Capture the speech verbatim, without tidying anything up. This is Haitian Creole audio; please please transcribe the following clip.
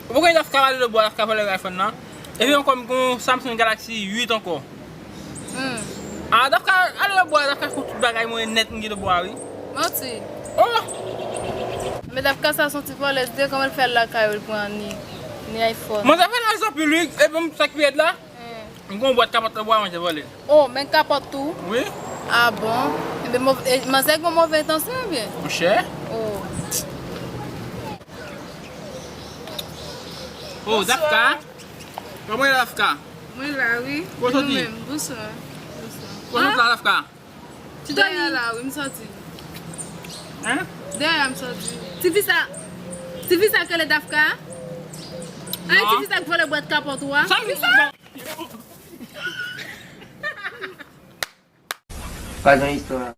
Ou pa konnen Dafka ale nan bwa, Dafka vòlè iPhone nan. Epi ankò, m gen yon Samsung Galaxy uit ankò. Hmm. Ah, Dafka ale nan bwa, Dafka fout tout bagay mwen nèt, m gen nan bwa, wi. Manti. Oh! Men Dafka sa se yon ti vòlè, se kòman l fè al lakay ou, l pran ni, ni iPhone. Mwen, sa fè nan zanpil, wi. Epi m sa k pi rèd la. Hmm. M gen yon bwat kapòt nan bwa, mwen te vòlè. Oh, men kapòt tou? Wi. Ah bon? Ebyen, mov-, e, manzè gen move entansyon, ebyen? Monchè. Oh. Oh, Dafka? Kòman ye, Dafka? Mwen la, wi. Kote w soti? Nou menm, bonswa. Bonswa. Kote w la, Dafka? Dèyè la, wi, m soti. Hein? Dèyè a m soti. Ti fi sa, ti fi sa k rele Dafka? Ay, ti fi sa k vòlè bwat kapòt ou a? Sa m di sa? Pa gen istwa.